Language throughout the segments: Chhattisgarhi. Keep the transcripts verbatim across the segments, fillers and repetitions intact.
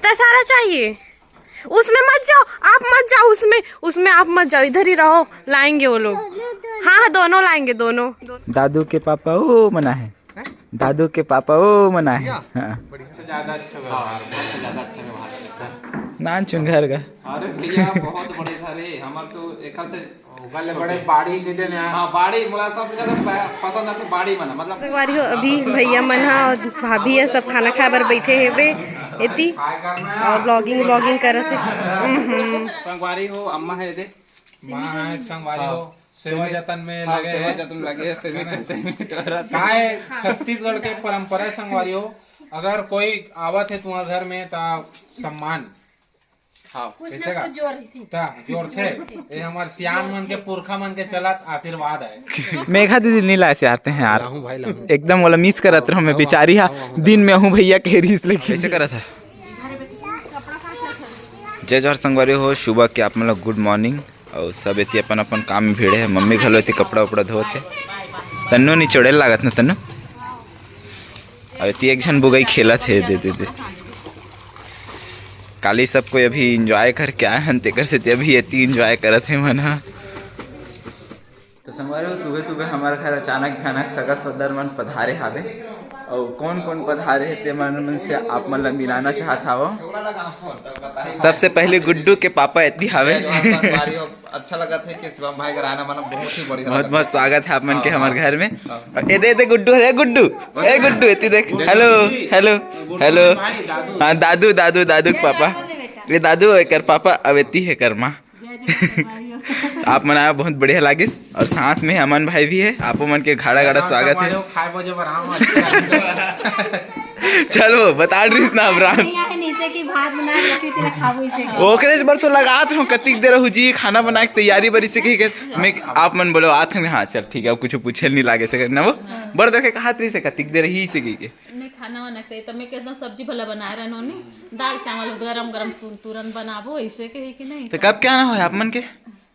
इतना सारा चाहिए? उसमें मत जाओ, आप मत जाओ उसमें, उसमें आप मत जाओ, इधर ही रहो, लाएंगे वो लोग। हाँ, हाँ, दोनों लाएंगे, दोनों। दादू के पापा वो मना है, दादू के पापा वो मना है। हाँ। से ज्यादा अच्छा व्यवहार, बहुत से ज्यादा अच्छा व्यवहार करता है। नान चुंगर का। अरे भैया, बहुत बड़े था रे, हमार तो एक से ओकर ले बड़े बाड़ी के देने आ। हाँ, बाड़ी मोला सबसे ज्यादा प-, पसंद आथे बाड़ी मन, मतलब। संगवारी हो, अभी भैया मन ह और भाभी ह सब खाना खाए बर बैठे हेबे एती, और vlogging vlogging करत हे। हम्म। संगवारी हो, अम्मा है दे। माँ है, संगवारी हो, सेवा जतन में हाँ, लगे सेवा हैं। जतन लगे हैं, सेवा है ना? कैसे नहीं डरत। का है, छत्तीसगढ़ के परंपरा है, संगवारी हो, अगर कोई आवत है तुम्हारे घर में, ता सम्मान। हाँ। कुछ कैसे ना का? कुछ जोर ही थी। ता जोर थे। ये हमारे सियान मन के, पुरखा मन के चलत आशीर्वाद है। मेघा दीदी नी लाए से आते हैं यार। लाहूं भाई, लाहूं। एकदम वाला मिस करत रहूं मैं, बेचारी हा। दिन में हूँ भैया के रीस लेके। कैसे करत है? जय जोहार संगवारी हो, सुबह के आप मन ला good morning। और सब एती अपन अपन काम में भिड़े है। मम्मी घलो एती कपड़ा उपड़ा धोत है। तन्नू निचोड़े लागत ना तन्नू। अब एती एक झन बुगई खेलत हे, दे, दे, दे। काली सब कोई अभी enjoy करके आए हन, तेकर सेती अभी एती enjoy करत हे मन ह। तो संगवारी हो, सुबह सुबह हमारे घर अचानक अचानक सगा सदर मन पधारे हावे, और कौन कौन पधारे हे ते मन, मन से आप मन ला मिलाना चाहत हावो। सबसे पहले गुड्डू के पापा एती हावे। अच्छा लगत हे कि शिवम भाई घर आना, मतलब, बहुत ही बढ़िया बहुत लगत बहुत हे। स्वागत है आप मन के हाँ, हमारे हाँ। घर में। हाँ। ए दे, ए दे गुड्डू, ए गुड्डू, ए गुड्डू, एती देख। Hello, hello, hello. हाँ, दादू, दादू, दादू के पापा। ये दादू एकर पापा, अब एती हे कर माँ। आप मन आए, बहुत बढ़िया लागिस। और साथ में अमन भाई भी है, आपो मन के घाड़ा घाड़ा स्वागत है। खाए बजे बर हम अच्छा। चलो, बता रहीस ना, अब्राम। नहीं, यहाँ है नीचे की भात बना के रखी थी, खाबो इसे के। ओकरे बर तो लगात रहूं, कतिक देर हो जी, खाना बना के तैयारी बरी से कही के। मैं, आप मन बोलो, आत हन, हाँ, चल, ठीक है, अब कुछ पूछे नहीं लागे से ना वो। बड़ देर के कहा तरी से, कतिक देर ही से कही के। नहीं, खाना वाना के तो मैं कहता हूँ, सब्जी भला बनाए रहनो नी, दाल चावल गरम गरम तु-, तुरंत बनाबो, ऐसे कही कि नहीं। तो कब क्या ना हो आप मन के?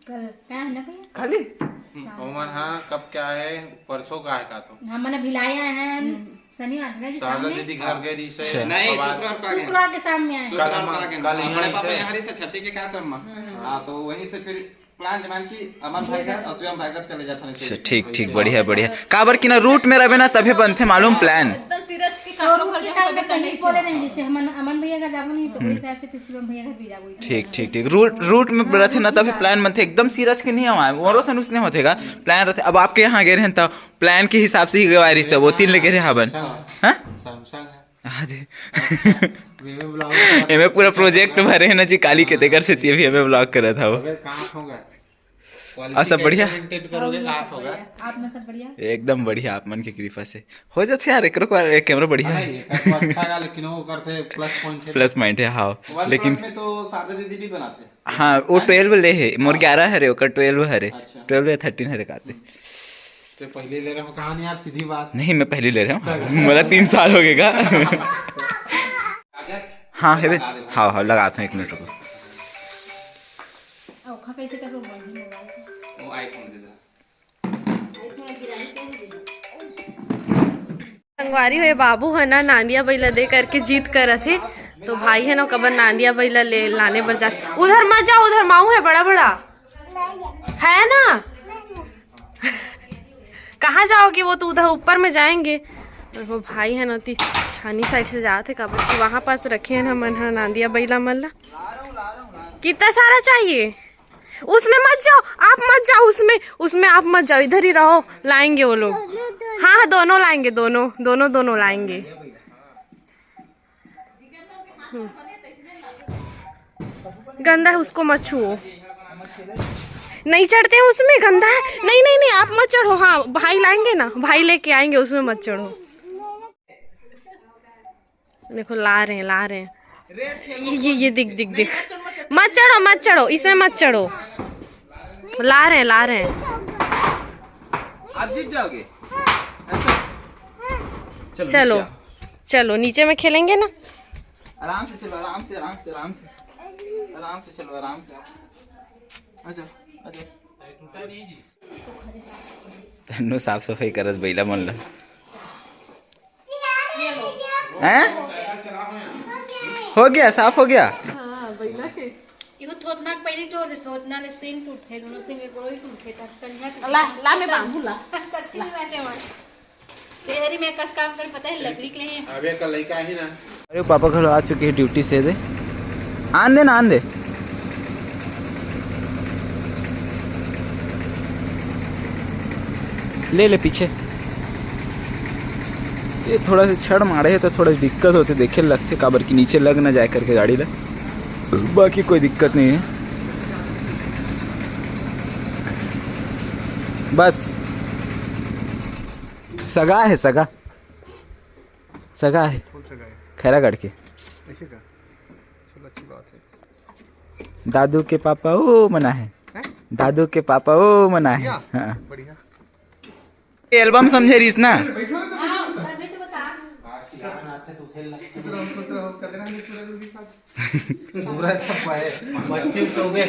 कल क्या है ना भैया? खाली? ओमन हाँ, कब क्या है, परसों का है का तो। हमन भिलाई आए हैं, शनिवार है, शारदा शाम में। दीदी घर गए रही से। अच्छा। नहीं, बाबा शुक्रवार को आ गए। शुक्रवार के शाम में आए। कल शुक्रवार हम, को आ गए। कल हमारे यहाँ पापा से। यहाँ रही से छठी के कार्यक्रम में। हाँ। हाँ, तो वहीं से फिर plan जमान कि अमन भाई घर और शिवम भाई घर चले जाते हैं। अच्छा, ठीक, ठीक, बढ़िया, बढ़िया। काबर कि ना route में रहबे ना, तभे बनथे मालूम plan। एकदम सीरज के तो काकरो route घर के जाके कारण में कभी कहीं नहीं बोले चला। नहीं, जैसे हम अमन भैया घर जाबो नहीं, तो वही side से फिर शिवम भैया घर भी जाबो, इसी ठीक, कारण। ठीक, ठीक। Route, route में रहथे ना, तभे plan बनथे। एकदम सीरज के नहीं हमारे, मोरो सन उसने होथेगा। Plan रहथे। अब आपके यहाँ गए रहें, तो plan के हिसाब से ही गवारी सब, वो तीन लेके रहे हबन। हाँ? Samsung है। हाँ जी। अच्छा, वे, वे vlog में एमे पूरा project भरे है ना जी, काली के तेकर से अभी एमे vlog करत हव। अगर कहाँ होगा? और सब बढ़िया? Qualification maintain करोगे, कहाँ होगा? आप में सब बढ़िया? एकदम बढ़िया, आप मन के कृपा से हो जाथे यार। एकरो को एक camera बढ़िया अरे, है। एक तो अच्छा गा, लेकिन वो ओकर से plus point है। Plus point है, हाँ। One लेकिन plus में तो शारदा दीदी भी बनाते हैं। हाँ, वो twelve ले है, मोर हाँ। ग्यारह हरे, ओकर twelve हरे। अच्छा। Twelve या thirteen हरे काते। तो पहले ले रहे हो कहानी यार, सीधी बात। नहीं, मैं पहले ले रहा हूँ। मोला तीन साल हो गए का। हाँ, हेबे। हाँ, हाँ, लगाता हूँ, एक मिनट रुको। ओखा कैसे कर लो बंद mobile को? वो iPhone दे दे। संगवारी हो, ये बाबू है ना, नांदिया बइला दे करके जिद करत हे, तो भाई है ना, कबर नांदिया बइला ले लाने बर जात। उधर मत जाओ, उधर माऊ है बड़ा बड़ा, है ना? कहाँ जाओगे? वो तो उधर ऊपर में जाएंगे। और वो भाई है ना, ती छानी side से जात हे, काबर कि वहाँ पास रखे हैं हमन हा नांदिया बइला मन ला। कितना सारा चाहिए? उसमें मत जाओ, आप मत जाओ उसमें, उसमें आप मत जाओ, इधर ही रहो, लाएंगे वो लोग। हाँ, हाँ, दोनों लाएंगे, दोनों, दोनों, दोनों लाएंगे। हम्म। गंदा है, उसको मत छुओ। नहीं चढ़ते हैं उसमें, गंदा है। नहीं, नहीं, नहीं, आप मत चढ़ो। हाँ, भाई लाएंगे ना, भाई लेके आएंगे, उसमें मत चढ़ो। देखो, ला रहे हैं, ला रहे हैं। ये, ये, ये दिख, दिख, दिख। मत चढ़ो, मत चढ़ो, इसमें मत चढ़ो। ला रहे हैं, ला रहे हैं। आप जीत जाओगे। ऐसा। चलो, चलो, नीचे आओ। चलो, नीचे में खेलेंगे ना। आराम से चलो, आराम से, आराम से, आराम से। आराम से चलो, आराम से। आजा, आजा। तन्नू साफ सफाई करत बइला मन ला। हैं? हो गया, साफ हो गया। हाँ, बैला के। एगो थोथना के पहले जोर से, थोथना ले सिंग टूटथे, दोनों सिंग एक गोड़ ही टूटथे, तब कन्या टूटथे। ला, ला मैं बांधू, ला। कच्ची में बाटे हमारे। तेरी में कस काम कर, पता है, लकड़ी के लिए। अबे का लइका है ना। अरे, पापा घर आ चुके हैं ड्यूटी से, दे। आन दे ना, आन दे। ले, ले पीछे। ये थोड़ा सा छड़ मारे है तो थोड़ा दिक्कत होते, देखे लगते, काबर कि नीचे लग ना जाए करके गाड़ी ला। बाकी कोई दिक्कत नहीं है। बस सगा है, सगा। सगा है। कौन सगा है? खैरागढ़ के। ऐसे का? चलो, अच्छी बात है। दादू के पापा वो मना है। हैं? दादू के पापा वो मना है। बढ़िया। हाँ। बढ़िया। एल्बम समझे रहीस ना? बैठो ना, तो बैठो ना। खुश रहो, खुश रहो, कतरा नहीं पूरा जल्दी साथ। पूरा सब पाए, पश्चिम से हो गए।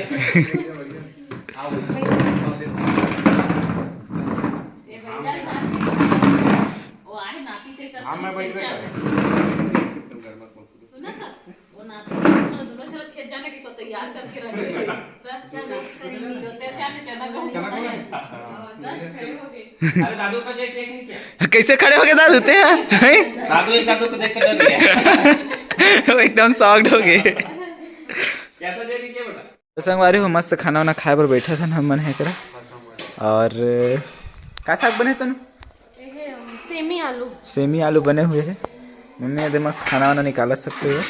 आओ। हाँ, मैं बैठ गया। सुना था? वो नाती से बोला, "दोनों साल खेत जाने की तो तैयार करके रख दे।" तो अच्छा, rest करेंगे। जो तेरे जाने चना गहूं चना होता है। गहूं। हाँ, चल, खड़े हो गए। अरे दादू का देख, देख नहीं क्या? कैसे खड़े हो गए दादू ते हैं? हैं? दादू, एक दादू को देख के डर गया। वो एकदम shocked हो गए। कैसा दे रही है बेटा? तो संगवारी हो, मस्त खाना वाना खाए बर बैठा था ना, मन है करा। और का साग बने तनु? एहे, सेमी आलू। सेमी आलू बने हुए है। मम्मी एदे मस्त खाना वाना निकाला सकते हो।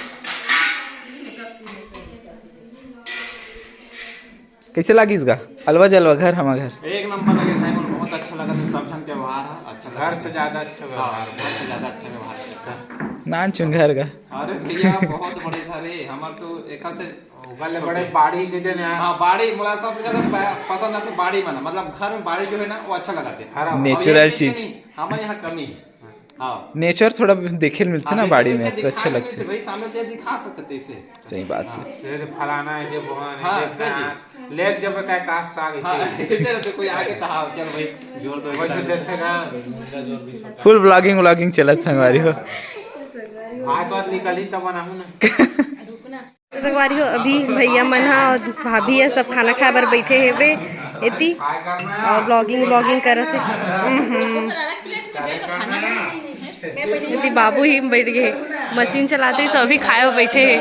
कैसे लागिस गा? अलवा जलवा घर, हमा घर। एक नंबर लगे भाई, मोर बहुत अच्छा लगा था, सब जन के व्यवहार है, अच्छा लगा घर था। से ज्यादा अच्छा हाँ, व्यवहार। घर से ज्यादा अच्छा व्यवहार लगता है। नान चुन घर का। अरे भैया, बहुत बड़े घर है हमार तो, एक से ओकर ले बड़े बाड़ी के देने आ। हाँ, बाड़ी मोला सबसे ज्यादा प-, पसंद आथे बाड़ी मन, मतलब घर में बाड़ी जो है ना, वो अच्छा लगा थे। हरा भरा। Natural और ये चीज चीज। नहीं, हमारे यहाँ कमी है। हाँ। Nature थोड़ा देखे ल मिलथे ना अभी बाड़ी में, देखे तो अच्छा दिखाई लगथे। मिलथे भाई, सामने से दिखा सकते थे इसे। सही बात है। फिर फलाना है, जे बोहान है, हाँ, जे देखिए। कहाँ, लेक जब का, का साग हाँ, इसे। इसे तो कोई आगे तो हाँ, चल भाई, जोर दो। वैसे देखेगा। Full vlogging vlogging चलत संगवारी हो। हाथ वाथ निकली तब बनाहूँ ना। संगवारी हो, अभी भैया मन ह और भाभी ह सब खाना खाए बर बैठे हेवे एती और vlogging vlogging करत हे। हम्म। एती बाबू ही बैठ गए, मशीन चलाते ही सब अभी खाए बर बैठे हे।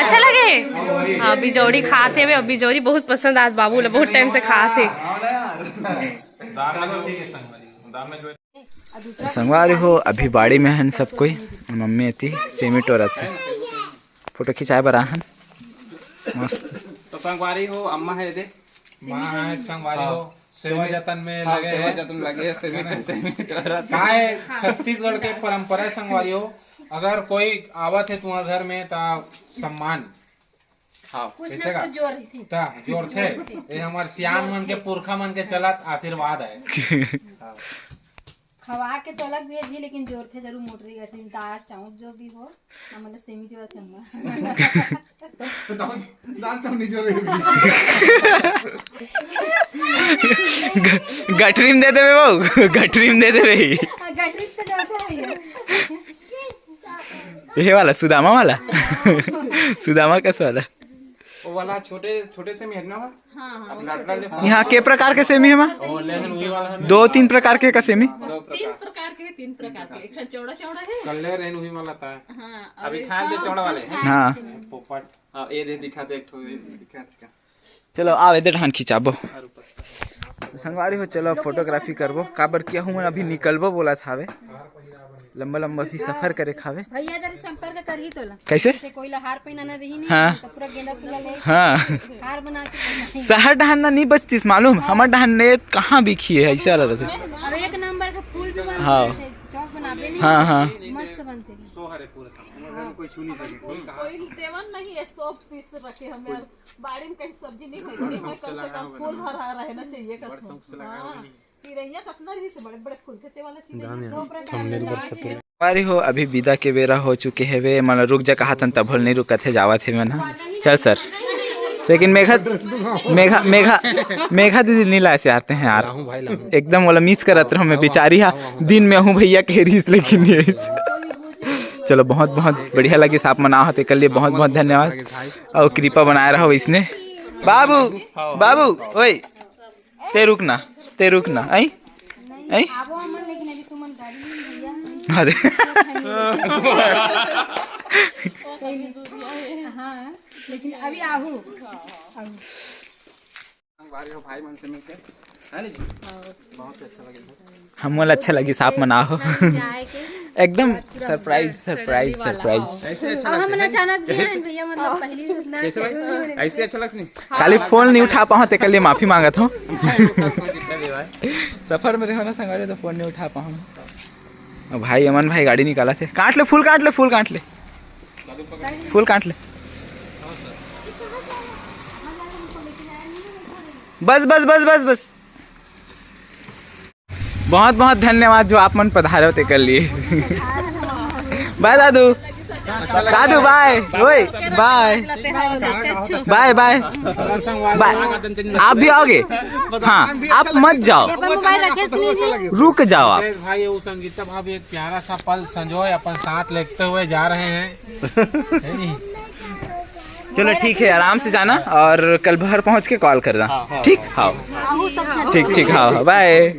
अच्छा लगे? हाँ, बिजौरी खात हेवे, अब बिजौरी बहुत पसंद आत बाबू ला, बहुत टाइम से खात हे। संगवारी हो, अभी बाड़ी में हन सब कोई, मम्मी एती सेमी टोरत हे, फोटो खिंचाए बर आहन। मस्त। तो संगवारी हो, अम्मा है दे। माँ है संगवारी हो, हाँ। सेवा जतन में हाँ, लगे सेवा हैं। जतन लगे हैं, सेमी है ना? टो-, सेमी टोरत हे। का है, छत्तीसगढ़ के परंपरा है संगवारी हो, अगर कोई आवत है तुम्हारे घर में ता सम्मान हाँ। कुछ कैसे ना का? कुछ जोर ही थी। ता, जोर थे। ये हमार सियान मन के, पुरखा मन के चलत आशीर्वाद है। हाँ। खवा के तो अलग भेजी, लेकिन जोर थे जरूर मोटरी गठरी, दाल चाउर जो भी हो, ना मतलब सेमी जोर थे हमार। दाल, दाल चाउर नहीं जोर है। ग-, गठरी में दे देवे बाबू, गठरी में दे देवे। हाँ, गठरी तो जोर थे है ये। ये वाला, सुदामा वाला? सुदामा कस वाला? वो वाला छोटे, छोटे सेमी है ना? हाँ, हाँ, अब वो लाडला छोटे ले से। यहाँ के प्रकार के सेमी है माँ? वो ले हन, वही वाला है ना? दो तीन प्रकार के का सेमी? दो तीन प्रकार। प्रकार के, तीन प्रकार के। एक ठन चौड़ा चौड़ा है। कल ले रहन वही वाला था। हाँ, और अभी एक खान के हाँ, चौड़ा वाले हैं। हाँ। हाँ। पोपट। हाँ, ये दे दिखा दे, एक ठो ये दिखा, दिखा। चलो, आव, एदे ढान खिंचाबो। और ऊपर। संगवारी हो, चलो, अब photography करबो, काबर कि हमन अभी निकलबो बोलत हावे, लंबा लंबा भी सफर करे खावे। भैया जरा संपर्क करही तोला। कैसे? से कोई ला हार पहनाना रही नहीं, हाँ। तो पूरा गेंदा फूल ले। हाँ। हार बना के पहनाही। शहर डहान ना नहीं बचतीस मालूम, हाँ। हमर डहान ने कहाँ बिखी है, ऐसे वाला रहता। अब एक नंबर का फूल भी बनता हाँ। है, ऐसे चौक बनाबे नहीं। हाँ, हाँ। मस्त बनते हैं। सोहर है पूरा सामान। कोई छू नहीं सके। कोई देवन नहीं है, सौ पीस रखे हमने। बाड़ी में कहीं सब्जी नहीं होती, कम से कम फूल भरा रहना चाहिए। बड़ शौक से लगाए हाँ। होंगे। चिरैया कतना रही से बड़े बड़े फूल थे, ते वाला चिरैया। दो प्रकार के। संगवारी हो, अभी विदा के बेरा हो चुके हेवे, मन रुक जा कहा तन तभल नहीं रुकत हे, जावत हे मन ह। चल सर। लेकिन मेघा, मेघा, मेघा, मेघा दीदी नहीं लाए से आते हैं यार। एकदम वाला miss करत रहो मैं, बेचारी हा। दिन में हूँ भैया के रिस लेकिन नहीं। चलो, बहुत बहुत बढ़िया लगिस आप मन आए हो, तेकर लिए बहुत बहुत धन्यवाद। अउ कृपा बनाए रहो इसने। बाबू, बाबू, ओए, ते रुक ना, ते रुक ना, आई, आई। अरे। हाँ, लेकिन अभी आहू। भाई मन से मिलके, है ना जी? बहुत अच्छा लगे। हमन ला अच्छा लगिस आप मन आए हो। एकदम सरप्राइज, सरप्राइज, सरप्राइज। ऐसे अच्छा अब हमन अचानक भी आए भैया, मतलब पहली से उतना कैसे भाई? ऐसे अच्छा लगता नहीं। खाली फोन नहीं उठा पाओ, तेकर लिए माफी मांगत हो। सफर में रहो ना संगवारी, तो फोन नहीं उठा पाओ। अब भाई, अमन भाई गाड़ी निकालथे। काट ले, फूल काट ले, फूल काट ले, फूल काट ले। बस, बस, बस, बस, बस। बहुत बहुत धन्यवाद जो आप मन पधारे हो तेकर लिए। बाय दादू, दादू बाय, ओए बाय, बाय बाय बाय। आप भी आओगे? हाँ, आप मत जाओ। रुक जाओ आप। भाई, वो संगीता भाभी एक प्यारा सा पल संजोए अपन साथ लेते हुए जा रहे हैं। चलो ठीक है, आराम से जाना और कल घर पहुंच के कॉल करना। ठीक, हाँ, ठीक ठीक, हाँ, बाय।